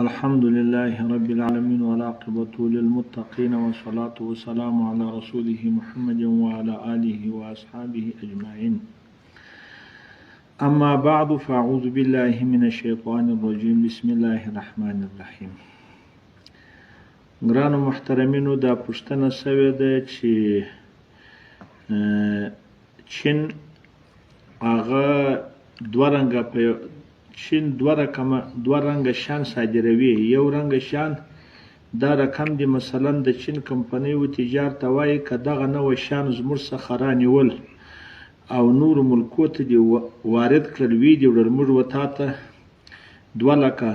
الحمد لله رب العالمين والعاقبة للمتقين والصلاة والسلام على رسوله محمد وعلى آله وأصحابه أجمعين. أما بعد، فأعوذ بالله من الشيطان الرجيم. بسم الله الرحمن الرحيم. ګرانو محترمینو، دا پوښتنه شوې ده چې چین هغه دوه رنګه په چین دوه رقمه دوه رنګه شیان صادروي. یو رنګ شیان دا رقم دي، مثلا د چین کمپنۍ و تجار ته وایي که دغه نوع شیان زموږ څخه رانیول او نورو ملکو ته دې وارد کړل، ویې دې وړل، موږ و تا ته 2 لکه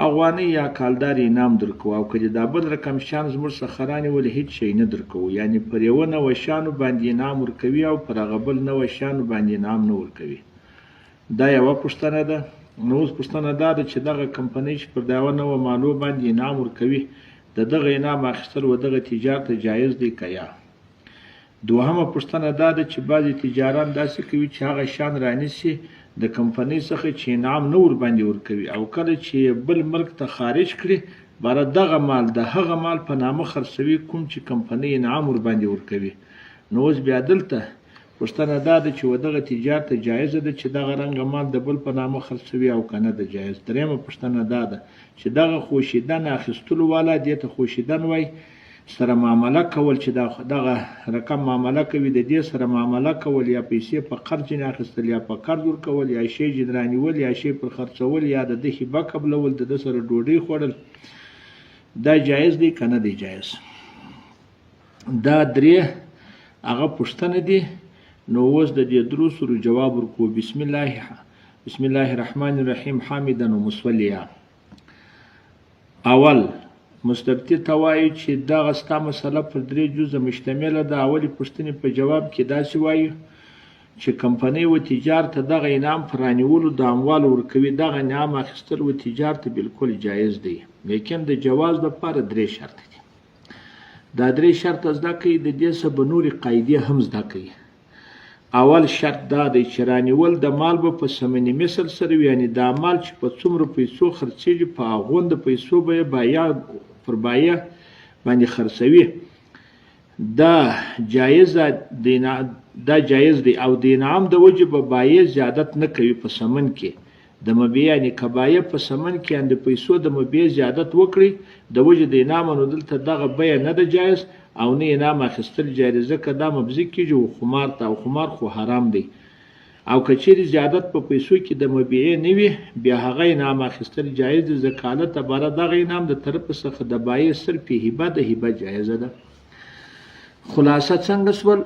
افغانۍ یا کالدارې انعام درکوو، او که دې دا بل رقم شیان زموږ څخه رانیول، هیڅ شی نه درکوو. یعنې پر یوه نوع شیانو باندې انعام ورکوي او پر هغه بل نوع شیانو باندې انعام نه ورکوي. دا یوه پوښتنه ده. نو اوس پوښتنه دا ده چې دغه کمپنۍ چې پر دغه نوع مالو باندې انعام ورکوي، د دغه انعام اخیستل و دغه تجار ته جایز دی که یا؟ دوهمه پوښتنه دا ده چې بعضې تجاران داسې کوي چې هغه شیان رانیسي د کمپنۍ څخه چې انعام نه ورباندې ورکوي، او کله چې یې بل ملک ته خارج کړي، باره دغه مال د هغه مال په نامه خرڅوي کوم چې کمپنۍ انعام ورباندې ورکوي. نو اوس بیا دلته پوښتنه دا ده چې و دغه تجار ته جایزه ده چې دغه رنګه مال د بل په نامه خرڅوي او که نه ده جایز؟ درېیمه پوښتنه دا ده چې دغه خوشیدن اخیستلو والا، دې ته خوشیدن وایي، سره معامله کول چې دا دغه رقم معامله کوي، د دې سره معامله کول یا پیسې په قرض ځینې اخیستل یا په قرض ورکول یا شی ځینې رانیول یا شی پر خرڅول یا د ده هبه قبلول، د ده سره ډوډۍ خوړل، دا جایز دی که نه دی جایز؟ دا درې هغه پوښتنه دي. نو اوس د دې درو سورو جواب ورکو. بسم الله، بسم الله الرحمن الرحیم، حامدا ومصلیا. اول مستفتي ته وایو چې دغه ستا مسله پر درې جزه مشتمله ده. اولې پوښتنې په جواب کې داسې وایو چې کمپنۍ و تجار ته دغه انعام پر رانیولو د اموالو ورکوي، دغه انعام اخیستل و تجار ته بالکل جایز دی، لیکن د جواز لپاره درې شرط دي. دا درې شرطه زده کړئ، د دې څخه به نورې قاعدې هم زده کړئ. اول شرط دا دی چې رانیول د مال به په ثمن مثل سره وي، یعنې دا مال چې په څومره پیسو خرڅېږي، په هغوند پیسو به یې بایع پر بایع باندې خرڅوي. دا جایز دی، دا جایز دی، او د انعام د وجې به بایع زیادت نه کوي په ثمن کې د مبيع. یعنې که بایع په ثمن کې یعنې د پیسو د مبيع زیادت وکړي د وجې د انعام، نو دلته دغه بیع نه ده جایز او نه انعام اخیستل جایز، ځکه دا مفضي کیږي و خمار ته او خمار خو حرام دی. او که چیرې زیادت په پیسو کې د مبيعې نه وي، بیا هغه انعام اخیستل جایز دی، ځکه هلته باره دغه انعام د طرف څخه د بایع صرف هبه ده، هبه جایزه ده. خلاصه څنګه سول؟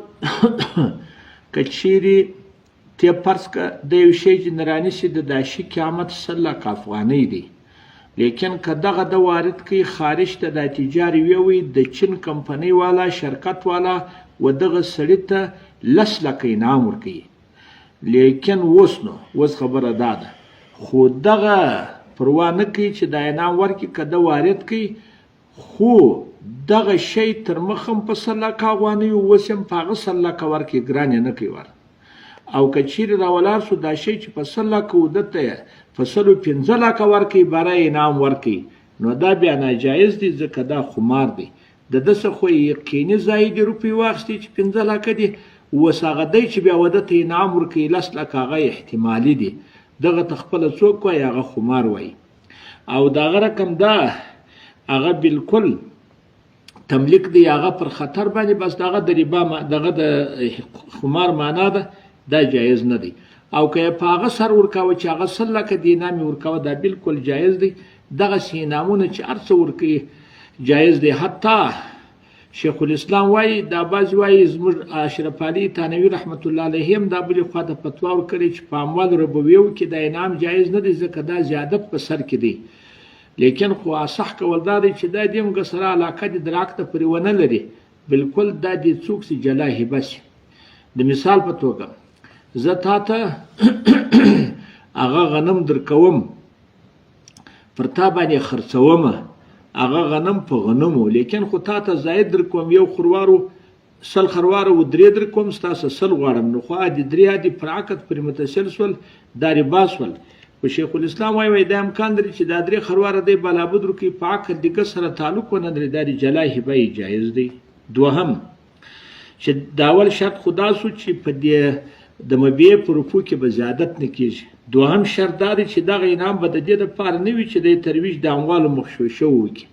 که چیرې ته فرض که د یو شی چې نه رانیسي، د دا شي قیمت 100 لکه افغانۍ دی، لیکن که دغه د وارد کوي خارج ته، دا تجار ویوي د چین کمپنۍ والا، شرکت والا و دغه سړي ته 10 لکه انعام ورکوي. لیکن اوس نو اوس خبره دا ده، خو دغه پروا نه کوي چې دا انعام ورکړي. که د وارد کوي، خو دغه شی تر مخ هم په 100 لکه افغانۍ، اوس هم په هغه 100 لکه ورکړي، ګران یې نه کوي ور. او که چیرې راولاړ شو، دا شی چې په 100 لکه و، ده ته په 105 لکه ورکوي، باره انعام ورکوي، نو دا بیا ناجایز دی، ځکه دا خمار دی. د ده څخه خو یې یقیني زایدې روپۍ واخیستې چې 5 لکه دي. اوس هغه دی چې بیا وده ته انعام ورکوي 10 لکه، هغه احتمالي دي. دغه ته خپله څوک وایي؟ هغه خمار وایي. او دغه رقم دا هغه بالکل تملیک دی هغه پر خطر باندې، بس دغه د ربا، دغه د خمار معنا ده، دا جایز نه دی. او که په هغه سر ورکاوه چې هغه 100 لکه دی انعام یې ورکاوه، دا بالکل جایز دی. دغسې انعامونه چې هر څه ورکوي جایز دی. حتی شیخ الاسلام وایي، دا بعضې وایي، زموږ اشرف علي تانوي رحمت الله علیه هم دا بلې خوا ته فتوا ورکړې چې په اموال ربویو کې دا انعام جایز نه دی، ځکه دا زیادت په سر کې دی. لیکن خو اصح کول دا دی چې دا دې موږ سره علاقه د دراک ته پرې ونه لري، بالکل دا دې څوک سي جلا هبه سي. د مثال په توګه زه تا ته هغه غنم درکوم، پر تا باندې خرڅوم هغه غنم په غنمو، لیکن خو تا ته زاید درکوم، یو خروارو 100 خرواره و درې درکوم، ستاسو 100 غواړم. نو خو ادي درې ادي پر عقد پر متصل سول، دا ربا سول. خو شیخ الاسلام وایي، وایي دا امکان لري چې دا درې خرواره دی بالابد ورکوي، په عقد د ګس سره تعلق ونه لري، دا د جلا هبه یې جایز دی. دوهم چې د اول شرط خو دا سو چې په دې د مبيع په روپو کې به زیادت نه کیږي. دوهم شرط دا دی چې دغه انعام به د دې لپاره نه وي چې د ترویج د اموالو مخشوشه وکړي،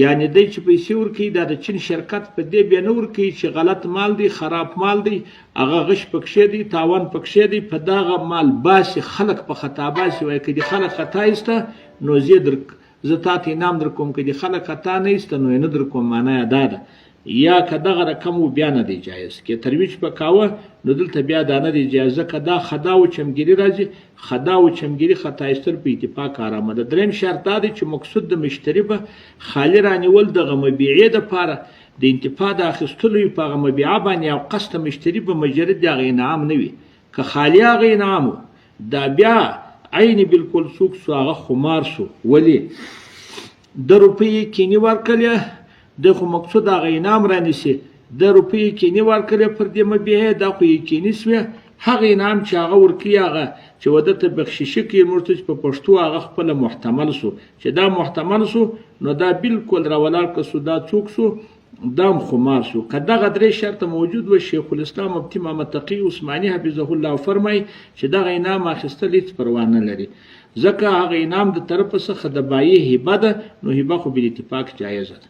یعنی دی چې پیسې ورکوي دا د چین شرکت په دې بیا نه ورکوي چې غلط مال دی، خراب مال دی، هغه غش پکښې دی، تاوان پکښې دی، په دغه مال باسي خلک په خطا باسي، وایي که دې خلک خطا ایسته نو زه در زه تا ته انعام درکوم، که دې خلک خطا نه ایسته نو یې نه درکوم، معنا یې دا ده. یا که دغه رقم و بیا نه دی جایز، که ترویج په کاوه نو دلته بیا دا نه دی جایز، ځکه دا خدا او چمګیری راځي، خدا او چمګیری خطا ایستل په اتفاق حرامه ده. دریم شرط دا دی چې مقصود د مشتری به خالی رانیول دغه مبیعې دپاره د انتفاع د اخیستلو وي په هغه مبیعه باندې، او قصد مشتری به مجرد د هغه انعام نه وي. که خالی هغه انعام و دا بیا عین بالکل څوک سو هغه خمار سو، ولی د روپۍ یې کینی ورکړې ده خو مقصود هغه انعام رانیسي، د روپۍ یې کینی ورکړې پر دې مبیعې، دا خو یې کینی سوې، هغه انعام چې هغه ورکوي هغه چې وده ته بخششي کوي موږ ته چې په پښتو هغه خپله محتمل سو، چې دا محتمل سو نو دا بالکل راولاړ که سو دا څوک سو دا هم خمار سو. که دغه درې شرطه موجود وه شیخ الاسلام مفتي محمد تقي عثماني حفظه الله فرمایي چې دغه انعام اخیستل هیڅ پروا نه لري، ځکه هغه انعام د طرفه څخه د بایع هبه ده، نو هبه خو بالاتفاق جایزه ده.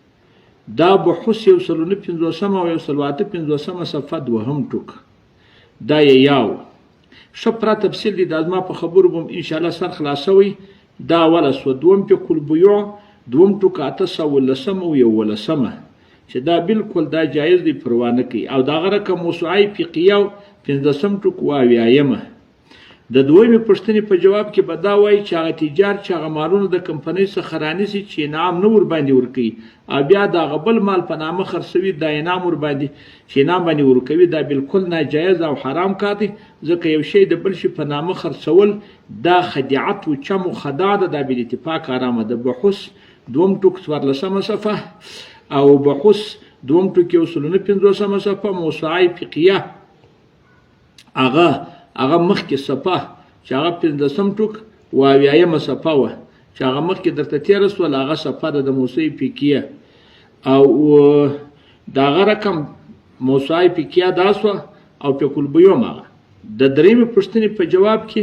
دا بحوث یو سل نه پنځوسمه او یو سل اته پنځوسمه صفحه دوهم ټوک دا یې یاو ښه پوره تفصیل دی، دا زما په خبرو به ان شاء الله سر خلاصوي. دا اوله سوه. دوم فقه البیوع دوم ټوک 810 او 11 چې دا بالکل دا جایز دی پروا نه کوي. او د هغه رقم موسوعه فقهیه پنځلسم ټوک 78. د دویمې پوښتنې په جواب کې به دا وایي چې هغه تجار چې هغه مالونه د کمپنۍ څخه رانیسي چې انعام نه ورباندې ورکوي او بیا د هغه بل مال په نامه خرڅوي، دا انعام ورباندې چې انعام باندې ورکوي دا بالکل ناجایز او حرام کار دی، ځکه یو شی د بل شي په نامه خرڅول دا خدیعت و چم و خدا ده، دا بالاتفاق حرامه ده. بحوث دوم ټوک 14 صفحه او بحوث دوم ټوک 159 صفحه موسوعه فقهیه هغه هغه مخکې صفحه چې هغه پنځلسم ټوک 78 صفحه وه چې هغه مخکې درته تېره سوله، هغه صفحه ده د موسوعې فقهیه او د هغه رقم موسوعه فقهیه دا سوه او فقه البیوم هغه. د درېیمې پوښتنې په جواب کې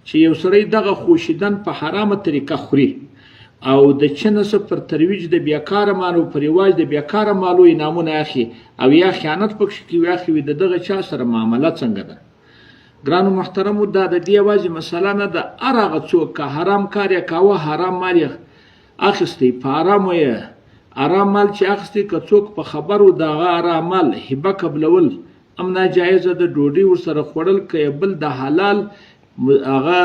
چې یو سړی دغه خوشیدن په حرامه طریقه خوري او د چنه څه پر ترویج د بیکاره مالو پر رواج د بیکاره مالو انعامونه اخلي او یا خیانت پکښې کوي اخلي وي، د دغه چا سره معامله څنګه ده؟ ګرانو محترمو، دا د دې یوازې مسله نه ده، هر هغه څوک که حرام کار یې کاوه، حرام مال یې اخیستی، په حرامو یې حرام مال چې اخیستی، که څوک په خبر و د هغه حرام مال هبه قبلول هم ناجایزه ده، ډوډۍ ورسره خوړل که یې بل د حلال هغه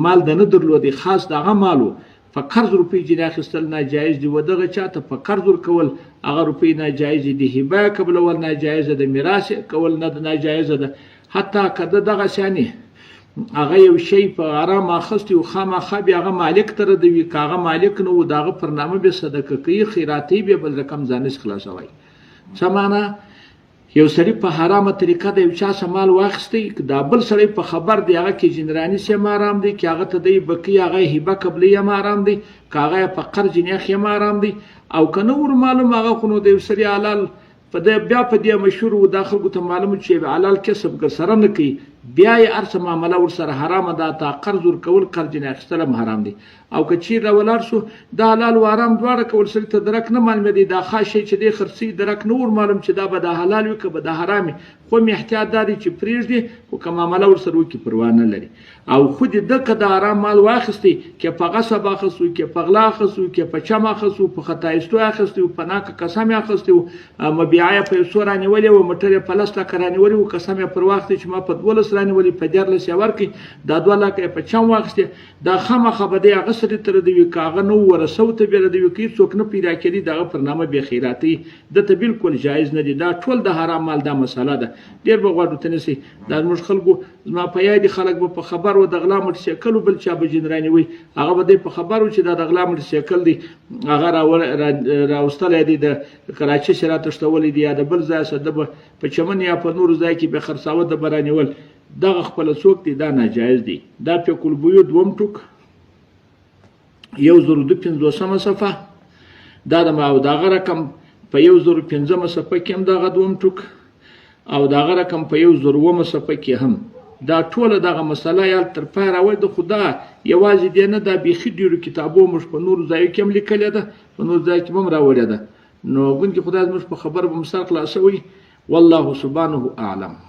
مال د نه درلودی، خاص د هغه مال و، په قرض روپۍ ځینې اخیستل ناجایز دي، و دغه چا ته په قرض ورکول هغه روپۍ ناجایز دي، هبه یې قبلول ناجایزه ده، میراث یې کول نه ناجایزه ده، حتی که د دغه شانې هغه یو شی په حرام اخیستی و خامخا بیا هغه مالک ته ردوي، که هغه مالک نه و د هغه پر نامه بیا صدقه کوي، خیراتوي، بیا بل رقم ځان نشي خلاصوی. څه معنا؟ یو سړي په حرامه طریقه د یو چا څخه مال واخیستی، که دا بل سړی په خبر دی هغه کې جنراني سي هم حرام دی، که هغه ته دی بکی هغه هبه قبلوي هم حرام دی، که هغه په قرض جنې اخلي هم حرام دی، او که نه ور معلوم هغه خو نو د یو سړي حلال په دې بیا په دې مشهور و، دا خلکو ته معلوم چې حلال کسب ګر سره نه کوي، بیا یې هر څه معامله ورسره حرامه ده، تا قرض ورکول قرض جنې اخیستل هم حرام دی. او که چیر را ولاړ سو دا حلال و حرام دواړه کول سړي ته درک نه معلومېدی، دا خاص شی چې دی خرڅوي درک نه ور معلوم چې دا به دا حلال وي که به دا حرام وي، خو هم احتیاط دا دی چې پرېږدي، خو که معامله ورسره وکړي پروا نه لري. او خود ده که دا حرام مال واخیستی، که په غصب اخیستو، که په غلا اخیستو، که په چم اخیستو، په خطا ایستو اخیستی و، په ناکه قسم یې اخیستی و، مبیعه یې په یو څو رانیولې وه، موټر یې په 10 لکه رانیولی و، قسم یې پر واخیستی چې ما په 12 رانیولی، په 13 یې ورکړي، دا 2 لکه یې په چم واخیستې، دا خامخا به دی هغه سړي ته ردوي، که هغه نه وو ورثو ته به ردوي، که هیڅوک نه پیدا کېدی د هغه پر نامه بې خیراتي ده ته بالکل جایز نه دي. دا ټول د حرام مال دا مسله ده، ډېر به غوږ ورته نیسئ. دا زموږ خلکو زما په یاد دي خلک به په خبر و د غلا موټرسایکل بل چا به جنرانیوي، هغه به دی په خبر و چې دا د غلا موټرسایکل دی، هغه راوستلی دی د کراچۍ سره تښتولی دی یا د بل ځای څخه، ده به په چمن یا په نورو ځای کې به خرڅاوه، ده به رانیول. دغه خپله څوک دی دا ناجایز دی. دا فقه البیوع دوم ټوک 1002 پنځوسمه صفحه دا د او دغه رقم په 1005مه صفحه کې هم دغه دوم ټوک او دغه رقم په 1007مه صفحه کې هم دا ټوله دغه مسله یال تر پای راوړي د خدا یوازې دی نه، دا بیخي ډېرو کتابو موږ په نورو ځایو کې هم لیکلې ده، په نورو ځایو کې هم راوړې ده. نو ګوندې خدای زموږ په خبره به مو سر خلاصوي. والله سبحانه اعلم.